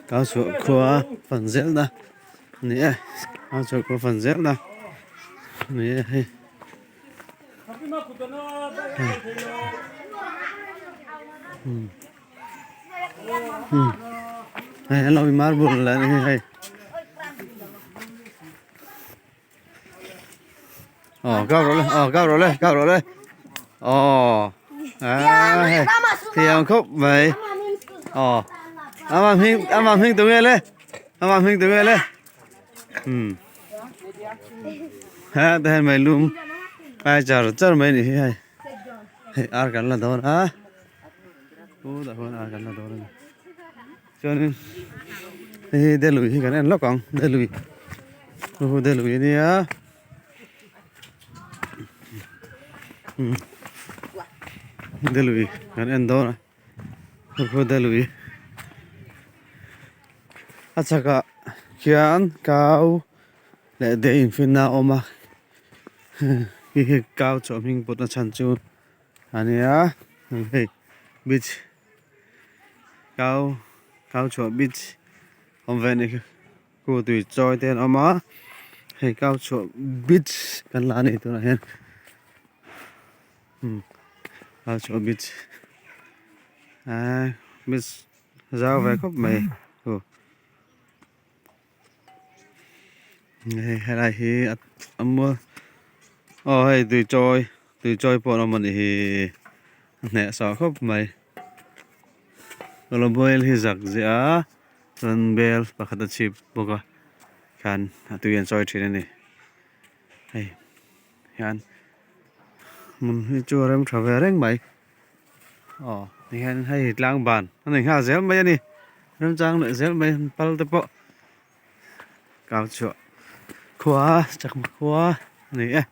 Kau chhuah khua fan zelna a ni e kau chhuah khua fan zelna a ni e hei. Hei an lo in marble leh a ni hei. Aw kap rawh le aw kap rawh le kap rawh le aw a hei thiam khawp mai aw ama hming ama hming tu nge le ama hming tu nge le um ha te hian mai lum ai char char mai ni hi hei hei ar kan la dawn a pu tah khuan ar kan la dawn a ni. Chuanin hei hi Delui hi kan en lawk ang Delui hu Delui a nia Delui kan en dawn a hu Delui a chhakah khian kau leh de infinna a awm a hei hi kau chawh hming put na chhan chu a nia hei beach. Kau kau chhuah beach awm ve anih khi khu tui chawi te an awm a hei kau chhuah beach kan la a ni tunah hian umm kau chhuah beach aaa beach zau ve khawp mai khu hei helai hi a mual aw hei tui chawi tui chawi pawh an awm a nih hi a hneh sah khawp mai bel hi zak ziah a chuan bel pakhat a chhip bawk a khan a tui an chawi thin a ni hei hian hmun hi chu a rem tha ve reng mai. Aw tihian hei tlang ban a ni nghal zel mai a ni remchang leh zel mai an pal te pawh kau chhuah khua chakma khua a ni e.